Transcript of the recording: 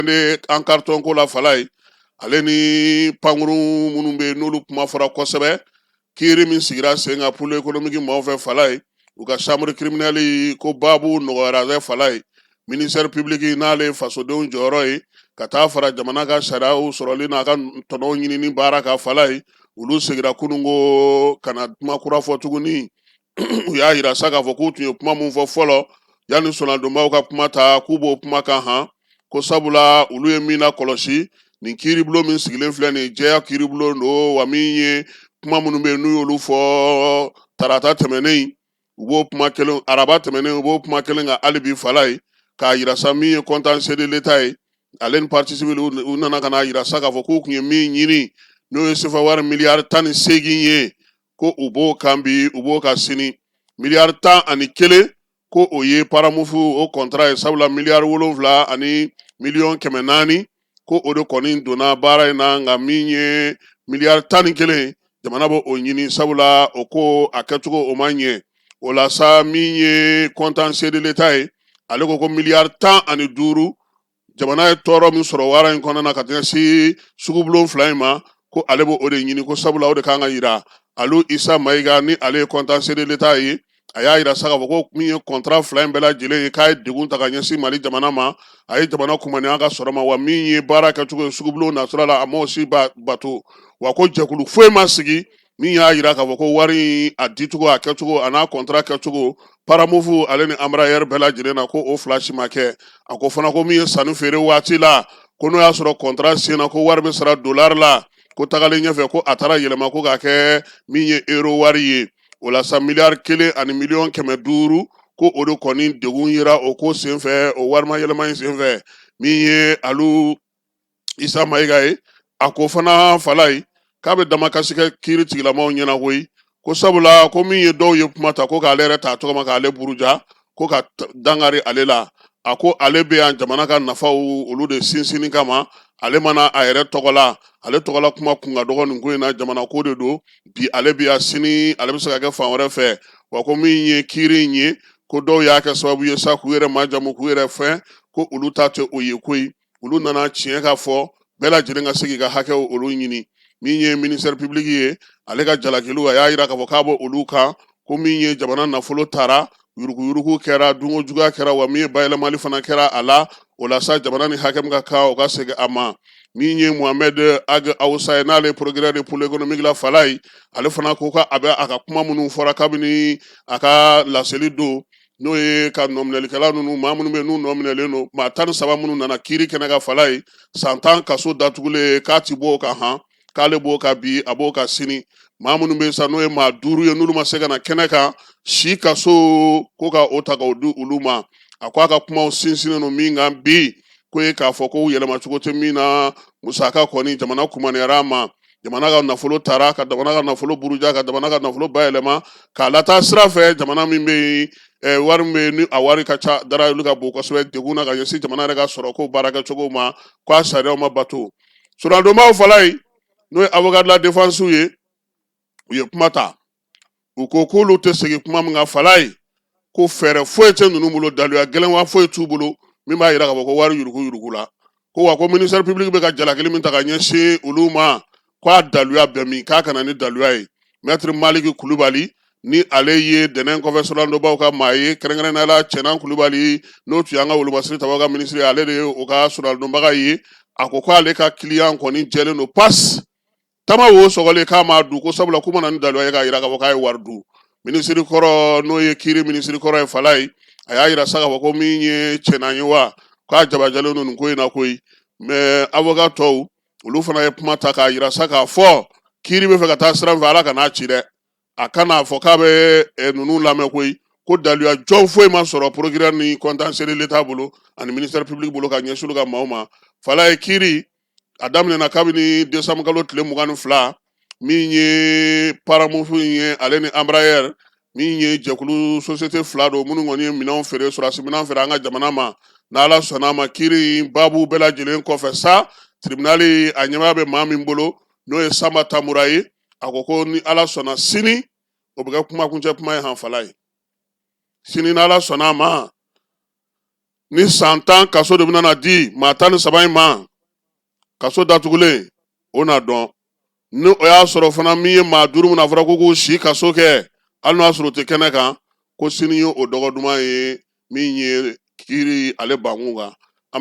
An carton ko la Falaye, ale ni pankurun minnu bɛ yen, n'olu kuma fɔra kosɛbɛ, kiiri min sigira sen kan pôle économique maaw fɛ Falaye, u ka chambre criminelle, ko baabu nɔgɔyara dɛ Falaye. Ministère public, n'ale ye fasodenw jɔyɔrɔ ye ka taa fara jamana ka sariyaw sɔrɔli n'a ka tɔnɔw ɲinini baara kan Falaye, olu segira kununko ka na kuma kura fɔ tuguni. U y'a yira sa k'a fɔ k'u tun ye kuma min fɔ fɔlɔ yanni sonadonbaw ka kuma ta, k'u b'o kuma kan han, ko sabula olu ye min lakɔlɔsi, nin kiiribulon min sigilen filɛ nin, jɛya kiiribulon don wa. Min ye kuma minnu bɛ yen, n'u y'olu fɔ tarata tɛmɛnen, u b'o kuma kelen, araba tɛmɛnen, u b'o kuma kelen kan hali bi Falaye, k'a yira sa min ye contentieux de l'État ye, ale ni partie civile, u nana ka n'a yira sa k'a fɔ k'u tun ye min ɲini, n'o ye sefa wari miliyari 18 ye, ko u b'o kan bi, u b'o kan sini. Miliyari 11, ko o ye Paramouv o contrat ye, sabula miliyari 7 ani miliyɔn 400, ko o de kɔni donna baara in na. Nka min ye miliyari 11, jamana b'o o ɲini, sabula o ko a kɛcogo o ma ɲɛ. O la sa, min ye contentieux de l'État ye, ale ko ko miliyari 15, jamana ye tɔɔrɔ min sɔrɔ wara in kɔnɔna na ka ɲɛsin sugubulon fila in ma, ko ale b'o o de ɲini, ko sabula o de kan ka yira. Alu Isa Mayiga, ni ale ye contentieux de l'État ye, a y'a yira sa k'a fɔ ko min ye contrat fila in bɛɛ lajɛlen ye, k'a ye degun ta ka ɲɛsin Mali jamana ma, a ye jamana kumaniya ka sɔrɔ ma wa. Min ye baara kɛcogo ye sugubulon nasira la, a m'o si bato wa. Ko jɛkulu foyi ma sigi min y'a yira k'a fɔ ko wari in a dicogo, a kɛcogo, a n'a contrat kɛcogo Paramouv ale ni Embraer bɛɛ lajɛlen na, ko o fila si ma kɛ. A ko fana ko min ye sanni feere waati la, ko n'o y'a sɔrɔ contrat senna, ko wari bɛ sara dolari la, ko tagalen ɲɛfɛ, ko a taara yɛlɛma ko k'a kɛ min ye euro wari ye. O la sa, miliyari 1 ani miliyɔn 500, ko o de kɔni degun yera o ko senfɛ, o warima yɛlɛma in senfɛ. Min ye Alu Isa Mayiga ye, a ko fana Falaye, k'a bɛ damakasi kɛ kiiri tigilamaw ɲɛna koyi, ko sabula ko min ye dɔw ye kuma ta ko k'ale yɛrɛ ta tɔgɔ ma, k'ale buruja, ko ka dankari ale la. A ko ale bɛ yan jamana ka nafaw olu de sinsinni kama, ale mana a yɛrɛ tɔgɔ la, ale tɔgɔla kuma kun ka dɔgɔ nin ko in na. Jamana ko de don, bi ale bɛ yan, sini ale bɛ se ka kɛ fan wɛrɛ fɛ wa. Ko min ye kiiri in ye, ko dɔw y'a kɛ sababu ye sa k'u yɛrɛ majamu, k'u yɛrɛ fɛn, ko olu ta tɛ o ye koyi. Olu nana tiɲɛ ka fɔ, bɛɛ lajɛlen ka se k'i ka hakɛw olu ɲini. Min ye ministère public ye, ale ka jalakiliw, a y'a yira k'a fɔ k'a bɔ olu kan, ko min ye jamana nafolo taara, yuruguyurugu kɛra, dunko juguya kɛra wa, min ye bayɛlɛmali fana kɛra a la. O la sa, jamana ni hakɛ min ka kan, o ka segin a ma. Min ye Mohamed Ag Awusa ye, n'ale ye procureur de pôle économique la Falaye, ale fana ko k'a bɛ a ka kuma minnu fɔra kabini a ka laseli don, n'o ye ka nɔminɛlikɛla ninnu, maa minnu bɛ n'u nɔminɛlen don, maa 13 minnu nana kiiri kɛnɛ kan Falaye, san 10 kaso datugulen, k'a ti bɔ o kan han, k'ale b'o kan bi, a b'o kan sini. Maa minnu bɛ sa, n'o ye maa duuru ye, n'olu ma se ka na kɛnɛ kan, si kaso, ko ka o ta k'o di olu ma. A ko a ka kumaw sinsinnen don min kan bi, ko ye k'a fɔ ko yɛlɛmacogo tɛ min na, musaka kɔni jamana kumaniyara a ma, jamana ka nafolo tara, ka jamana ka nafolo buruja, ka jamana ka nafolo bayɛlɛma k'a lataa sira fɛ, jamana min bɛ yen, wari min bɛ yen ni a wari ka ca, darayoli ka bon kosɛbɛ, degun na ka ɲɛsin jamana yɛrɛ ka sɔrɔ ko baarakɛcogo ma, ko a sariyaw ma bato. Soladonbaw Falaye, n'o ye avocat de la défense ye, u ye kuma ta, u ko k'olu tɛ segin kuma min kan Falaye, ko fɛɛrɛ foyi tɛ ninnu bolo, daluya gɛlɛn wa foyi t'u bolo min b'a yira k'a fɔ ko wari yurugu yurugu la. Ko wa, ko ministère public bɛ ka jalakili min ta ka ɲɛsin olu ma, ko a daluya bɛ min, k'a ka na ni daluya ye. Maître Maliki Kulubali, ni ale ye dɛnɛn kɔfɛ solandonbaw ka maa ye, kɛrɛnkɛrɛnnenya la Cɛnan Kulubali, n'o tun y'an ka wolomasiri tabaw ka minisiri ye, ale de ye o ka solandonbaga ye, a ko k'ale ka client kɔni jɛlen don pas tama wo sɔgɔlen, k'a m'a dun, ko sabula k'u ma na ni daluya ye k'a yira k'a fɔ k'a ye wari dun. Minisiri kɔrɔ, n'o ye kiiri minisiri kɔrɔ ye Falaye, a y'a yira sa k'a fɔ ko min ye Cɛnan ye wa, k'a jabajalen don nin ko in na koyi. Mais avocat tɔw, olu fana ye kuma ta k'a yira sa k'a fɔ kiiri bɛ fɛ ka taa sira min fɛ, Ala kan'a ci dɛ, a kan'a fɔ k'a bɛ ninnu lamɛn koyi. Ko daluya jɔn foyi ma sɔrɔ procureur ni contentieux de l'État bolo ani ministère public bolo ka ɲɛsin olu ka maaw ma. Falaye, kiiri a daminɛna kabini décembre kalo tile 22. Min ye Paramouv ye, ale ni Embraer, min ye jɛkulu société fila don minnu kɔni ye minɛnw feere, sɔrɔdasi minɛn feere an ka jamana ma. N'Ala sɔnna a ma, kiiri in baabu bɛɛ lajɛlen kɔfɛ sa, tribunal a ɲɛmaa bɛ maa min bolo, n'o ye Sanba Tamura ye, a ko ko ni Ala sɔnna sini, o bɛ kɛ kumakuncɛ kuma ye han Falaye. Sini, n'Ala sɔnna a ma. Ni san 10 kaso de bɛna na di maa 13 in ma, kaso datugulen, o na dɔn. Ni o y'a sɔrɔ fana min ye maa 5 min a fɔra ko k'u si kaso kɛ, hali n'o y'a sɔrɔ o tɛ kɛnɛ kan, ko sini ye o dɔgɔ duman ye min ye kiiri ale bankun kan.